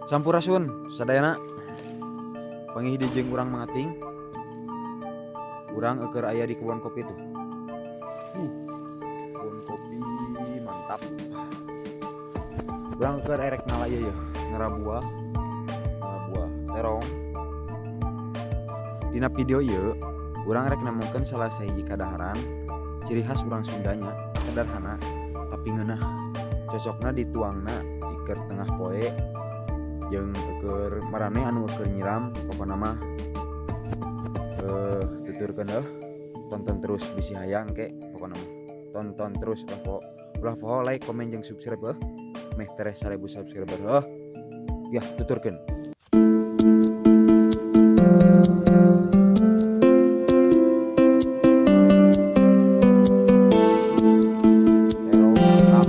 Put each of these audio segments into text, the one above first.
Sampurasun sadayana, panggih deui jeung urang Mangating. Urang keur aya di kebun kopi tuh. Kebun kopi mantap. Urang keur erek ngala ieu yeuh, ngara buah terong. Dina video ieu urang rek nemukeun salah sahiji kadaharan ciri khas urang Sundanya, sederhana tapi ngeunah. Cocokna dituangna di tengah poe jeung keur marane anu keur nyiram, pokona mah tuturkeun heuh. Tonton terus bisi hayang ke, pokona mah tonton terus, ulah poho like, komen jeung subscribe heuh. Meh tereh 1000 subscriber heuh. Ya, tuturkeun. Terong mantap.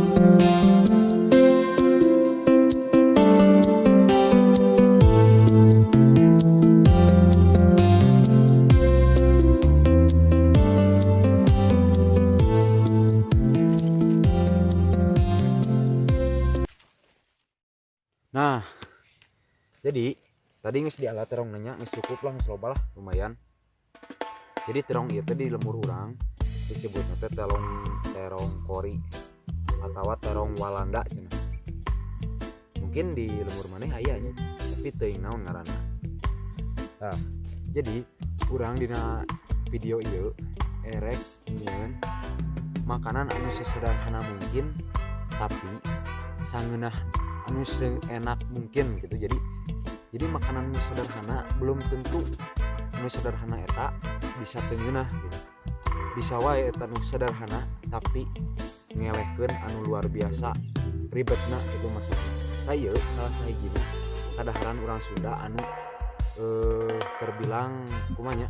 Nah, jadi tadi geus diala terong nanya, geus cukup lah, geus loba lah, lumayan. Jadi terong ieu teh di lembur urang disebutna teh terong kori atawa terong Walanda cenah. Mungkin di lembur maneh aya nya, tapi teuing naon ngaranna. Nah, jadi urang dina video ieu erek nyieun makanan anu sesederhana mungkin tapi sangeunah anu seenak mungkin gitu. Jadi makanan nu sederhana belum tentu nu sederhana eta bisa teu ngeunah gitu. Bisa wae eta nu sederhana tapi ngelehkeun anu luar biasa ribetna itu masakna. Tah ieu salah sahijina kadaharan urang Sunda anu terbilang kumaha nya,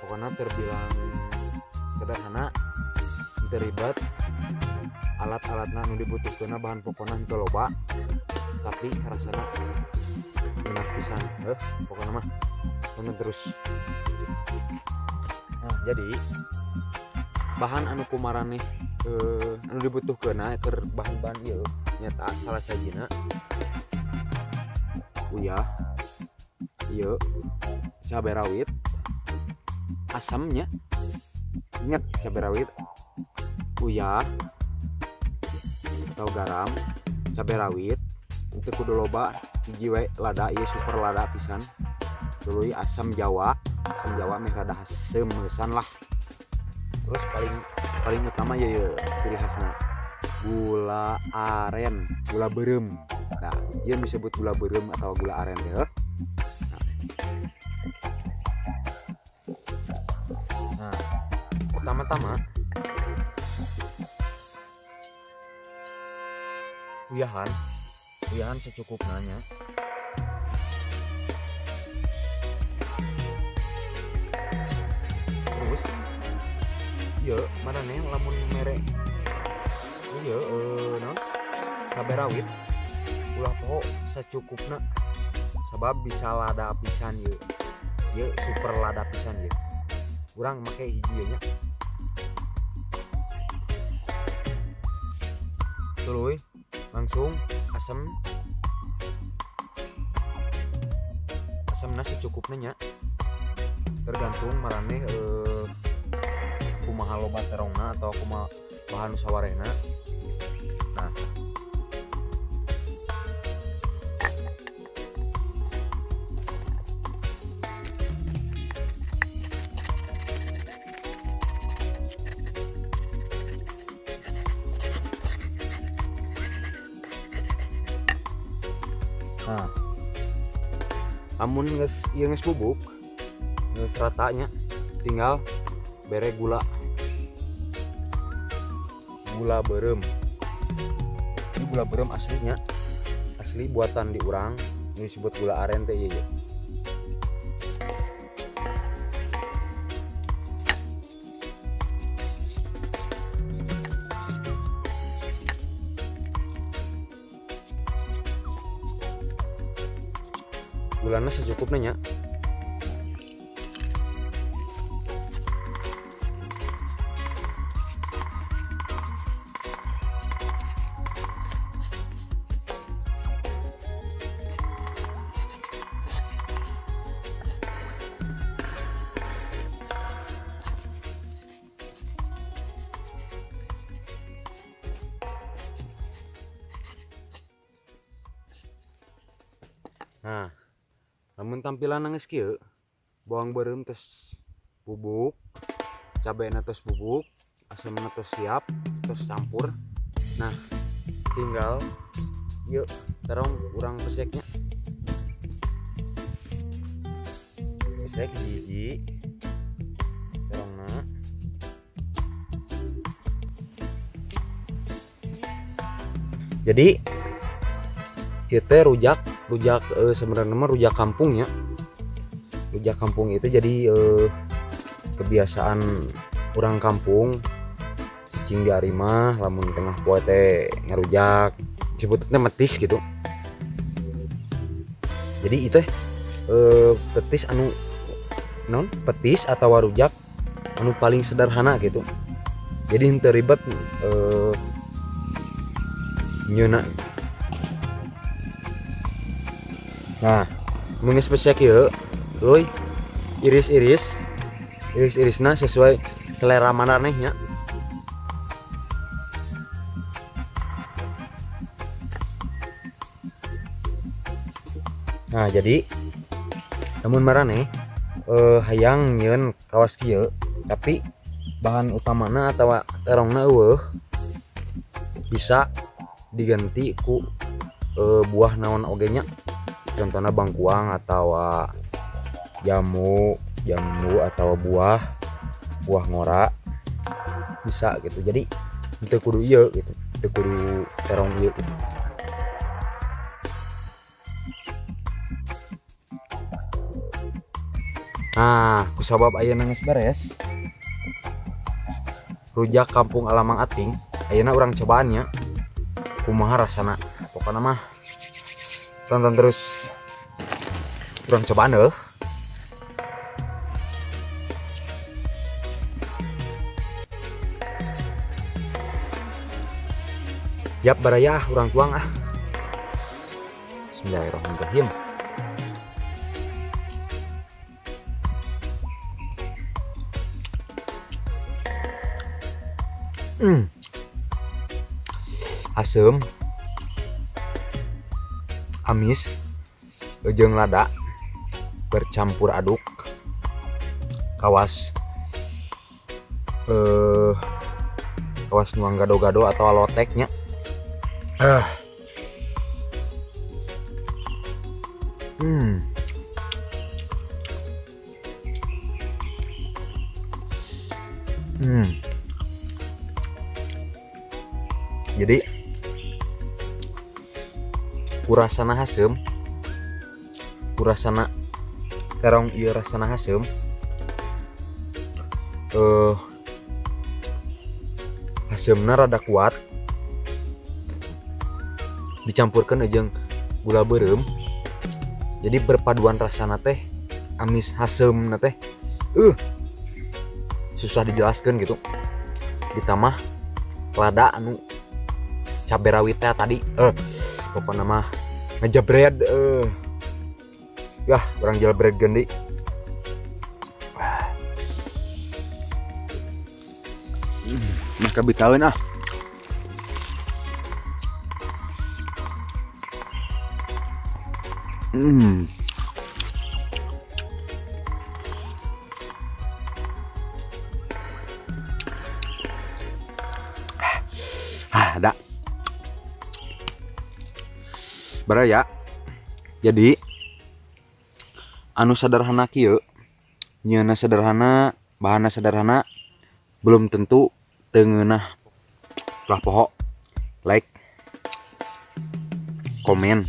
pokona terbilang sederhana, teu ribet, alat-alatna anu dibutuhkeunna bahan pokona henteu loba tapi rasana ngeunah pisan heuh. Pokona mah tonton terus. Nah, jadi bahan anu kumaraneh anu dibutuhkeunna keur bahan-bahan ieu nyata salah sahijina uyah, ieu cabe rawit, asamnya, ingat cabe rawit, uyah atau garam, cabe rawit itu kudu loba, hiji we lada ieu super lada pisan, tuluy asam jawa, asam jawa meh rada haseum lah. Terus paling utama ya, ya ciri khasna gula aren, gula beureum. Nah, ieu disebut gula beureum atau gula aren teh. Nah, pertama-tama uyahan secukupnya nya. Terus ieu maraneh lamun mere ieu naon cabe rawit ulah poho secukupna, sabab bisa lada pisan ieu. Ieu super lada pisan ieu. Urang make hiji ieu nya. Tuluy langsung asam, asamna secukupna nya, tergantung maraneh kumaha loba terongna atau kumaha bahan sawarehna. Nah, nah, amun geus ieu geus bubuk, geus rata nya, tinggal bere gula. Gula beureum. Ini gula beureum aslinya, asli buatan di urang, ini disebut gula aren teh ieu. Gulana secukupnya nya. Nah, lamun tampilan geus kieu, bawang beureum tos bubuk, cabena tos bubuk, asemna tos siap, tos campur. Nah, tinggal yuk terong urang peseknya. Pesek hiji terongna. Jadi ieu teh rujak, rujak, sebenarnya mah rujak kampung ya. Rujak kampung itu jadi kebiasaan orang kampung cicing di arimah lamun tengah poe teh ngerujak, sebutnya metis gitu. Jadi itu petis anu non petis atau rujak anu paling sederhana gitu. Jadi henteu ribet nyeuna. Nah, mun geus pesek ieu, euy, iris-iris, iris-irisna sesuai selera maraneh nya. Nah, jadi lamun maraneh hayang nyieun kawas kieu tapi bahan utamana atau terongna eueuh, bisa diganti ku buah naon oge nya. Contohnya bangkuang atau jamu, jambu atau buah, buah ngora bisa gitu. Jadi teu kudu ieu gitu, teu kudu terong ieu gitu. Nah, kusabab ayeuna geus beres rujak kampung Alamang Ating, ayeuna urang cobaan nya kumaha rasana. Pokona mah tonton terus, urang cobaan eueuh. Yap baraya, urang tuang ah. Bismillahirrahmanirrahim. Asem, amis, jeung lada bercampur aduk. Kawas kawas nuang gado-gado atau loteknya. Jadi kurasana haseum, kurasana terong ieu rasana haseum. Haseumna rada kuat, dicampurkan jeung gula beureum. Jadi perpaduan rasana teh amis haseumna teh susah dijelaskan gitu. Ditambah lada anu cabe rawit teh tadi, pokoknya mah ngejebret, yah urang jelebret gendi. Mah kabitaeun ah. Ah, ada. Baraya. Jadi anu sederhana kieu, nyieunna sederhana, bahanna sederhana, belum tentu teu ngeunah. Ulah poho like, komen,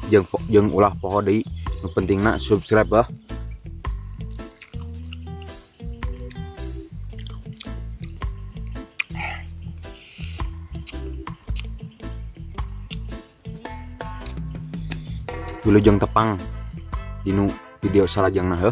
jeung ulah poho deui nu pentingna subscribe bah. Wilujeng tepang dinu video salajengna heuh.